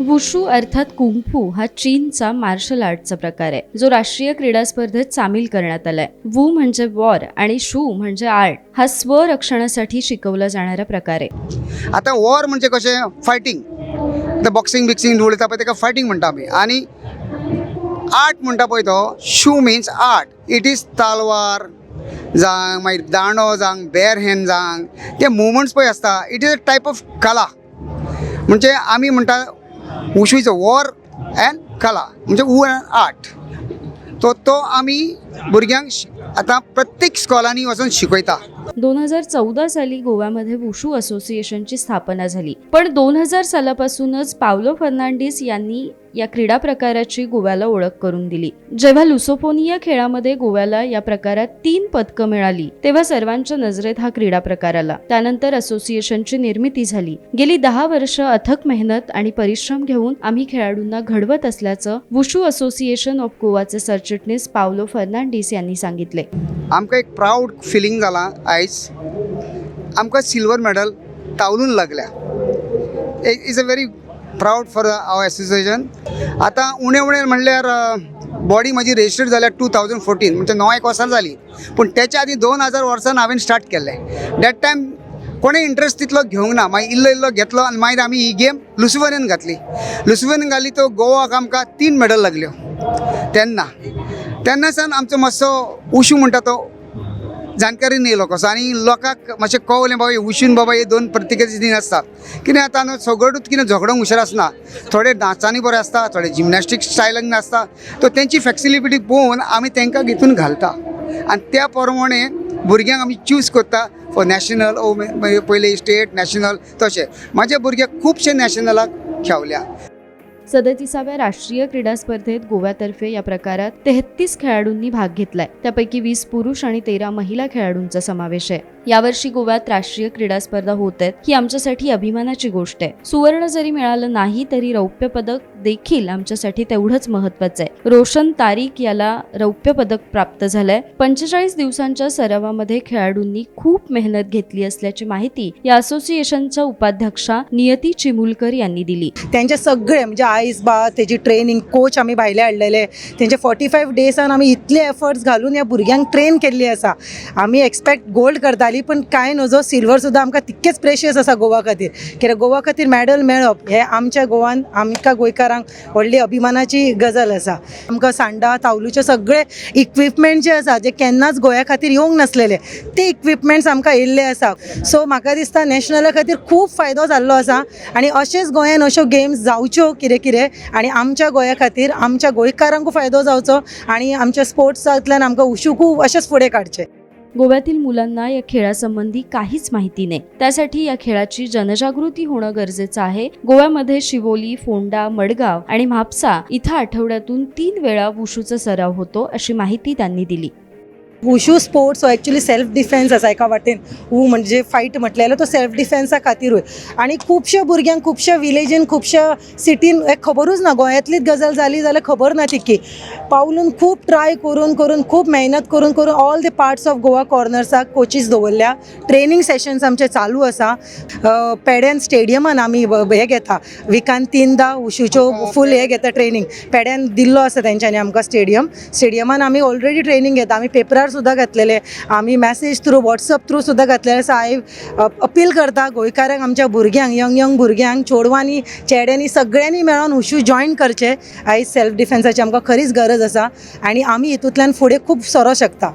Wushu अर्थात kung fu हा चीनचा मार्शल आर्टचा प्रकार आहे, जो राष्ट्रीय क्रीडा स्पर्धेत सामील करण्यात आलाय. वू म्हणजे वॉर आणि शू म्हणजे आर्ट. हा स्वरक्षणासाठी शिकवला जाणारा प्रकार आहे. आतां वॉर म्हणजे कशें फायटींग, आतां बॉक्सिंग बिक्सिंग उलयता पळय, ताका फायटींग म्हणटा आमी. आनी आर्ट म्हणटा पळय तो शू मिन्स आर्ट. It is तालवार जावं, मागीर दांडो जावं, बेर हँड जावं, ते मुवमेंट्स पळय आसता, it is a type of कला. म्हणजे आमी म्हणटा wushu is a war and कला, म्हणजे वू एंड आर्ट. तो तो आमी भुरग्यांक आतां प्रत्येक स्कॉलांनी वचून शिकयता. 2014 साली गोव्यामध्ये वुशू असोसिएशनची स्थापना झाली, पण 2000 सालापासूनच पावलो फर्नांडिस यांनी या क्रीडा प्रकाराची गोव्याला ओळख करून दिली. जेव्हा लुसोफोनिया खेळामध्ये गोव्याला या प्रकारात तीन पदकं मिळाली, तेव्हा सर्वांच्या नजरेत हा क्रीडा प्रकार आला. त्यानंतर असोसिएशनची निर्मिती झाली. गेली 10 वर्ष अथक मेहनत आणि परिश्रम घेऊन आम्ही खेळाडूंना घडवत असल्याचं वुशू असोसिएशन ऑफ गोवाचे सरचिटणीस पावलो फर्नांडिस यांनी सांगितले. आमकां एक प्रावड फिलींग जालां. आयज आमकां सिल्वर मॅडल तावलून लागल्या, is a very proud for our association. आतां उणें उणें म्हणल्यार बॉडी म्हजी रजिस्टर्ड जाल्या 2014, म्हणजे णव एक वर्सां जालीं. पूण तेच्या आदीं 2000 वर्सान हांवें स्टार्ट केल्लें. That time कोणें इंट्रस्ट तितलो घेवंक ना. मागीर इल्लो इल्लो घेतलो आनी मागीर आमी ही गेम लुसिफोनियन घातली. लुसिफोनियन घाली तो गोवाक आमकां तीन मॅडल लागल्यो तेन्ना. तेन्ना सावन आमचो मातसो उशू म्हणटा तो जानकारी येयलो कसो आनी लोकांक मातशें कळलें, बाबा उशून बाबा हे दोन प्रत्येकाचे दिन आसता. कितें आतां न्हू, सगळोच कितें झगडोंक हुशार आसना. थोडे डांसांनी बरे आसता, थोडे जिमनॅस्टीक स्टायलान आसता. तो तेंची फ्लेक्सिबिलिटी पळोवन आमी तांकां हितून घालता आनी त्या प्रमाणे भुरग्यांक आमी चूज करता फॉर नॅशनल ओ मागीर पयले स्टेट, नॅशनल. तशें म्हाजे भुरगे खुबशे नॅशनलाक खेळल्या. 37व्या राष्ट्रीय क्रीडा स्पर्धेत गोव्यातर्फे या प्रकारात 33 खेळाडूंनी भाग घेतलाय. त्यापैकी 20 पुरुष आणि 13 महिला खेळाडूंचा समावेश आहे. यावर्षी गोव्यात राष्ट्रीय क्रीडा स्पर्धा होत आहेत, ही आमच्यासाठी अभिमानाची गोष्ट आहे. सुवर्ण जरी मिळालं नाही तरी रौप्य पदक देखील आमच्यासाठी तेवढंच महत्वाचं आहे. रोशन तारीक याला रौप्य पदक प्राप्त झालंय. 45 दिवसांच्या सरावामध्ये खेळाडूंनी खूप मेहनत घेतली असल्याची माहिती या असोसिएशनच्या उपाध्यक्षा नियती चिमुलकर यांनी दिली. तेंचे सगळे म्हणजे आयस बाथ, तेजी ट्रेनिंग, कोच आमी भायले हाडलेले. तेंचे 45 डेसान आमी इतले एफर्ट्स घालून ह्या भुरग्यांक ट्रेन केल्ली आसा. आमी एक्सपेक्ट गोल्ड करताली, पण कांय नजो, सिल्वर सुद्दां आमकां तितकेच प्रेशियस आसा गोवा खातीर, कित्याक गोवा खातीर मॅडल मेळप हें आमच्या गोवान आमकां गोंयकारांक व्हडली अभिमानाची गजाल आसा. आमकां सांडा तावलूचे सगळे इक्विपमेंट जे आसा, जे केन्नाच गोंया खातीर येवंक नासलेले, ते इक्विपमेंट्स आमकां येयल्ले आसा. सो म्हाका दिसता नॅशनला खातीर खूब फायदो जाल्लो आसा आनी अशेंच गोंयान अश्यो गेम्स जावच्यो कितें कितें आनी आमच्या गोंया खातीर आमच्या गोंयकारांकूय फायदो जावचो आनी आमच्या स्पोर्ट्सांतल्यान आमकां वुशूकूय अशेंच फुडें काडचें. गोव्यातील मुलांना या खेळासंबंधी काहीच माहिती नाही. त्यासाठी या खेळाची जनजागृती होणं गरजेचं आहे. गोव्यामध्ये शिवोली, फोंडा, मडगाव आणि म्हापसा इथं आठवड्यातून तीन वेळा वुशूचा सराव होतो, अशी माहिती त्यांनी दिली. वुशू स्पोर्ट्स हो एक्चुली सेल्फ डिफेन्स आसा एका वाटेन. वू म्हणजे फायट म्हटलें जाल्यार तो सेल्फ डिफेन्सा खातीरूय. आनी खुबश्या भुरग्यांक खुबश्या विलेजीन, खुबश्या सिटीन हें खबरूच ना. गोंयांतलीच गजाल जाली जाल्यार खबर ना तितकी. पावलून खूब ट्राय करून करून, खूब मेहनत करून करून all the parts of Goa कॉर्नर्साक coaches दवरल्या. ट्रेनींग सेशन्स आमचे चालू आसा. पेड्यान स्टेडियमान आमी हें घेता. विकान तिनदां वुशूच्यो फूल हें घेता ट्रेनींग. पेड्यान दिल्लो आसा तेंच्यांनी आमकां स्टेडियम. स्टेडियमान आमी ऑलरेडी ट्रेनींग घेता. आमी पेपरार सुद्दां घातलेले, आमी मॅसेज थ्रू, वॉट्सअप थ्रू सुद्दां घातलेले आसा. हांव अपील करता गोंयकारांक, आमच्या भुरग्यांक, यंग यंग भुरग्यांक, चेडवांनी चेड्यांनी सगळ्यांनी मेळोन वुशू जॉयन करचें. आयज सेल्फ डिफेन्साची आमकां खरीच गरज आसा आनी आमी हितूंतल्यान फुडें खूब सरोंक शकता.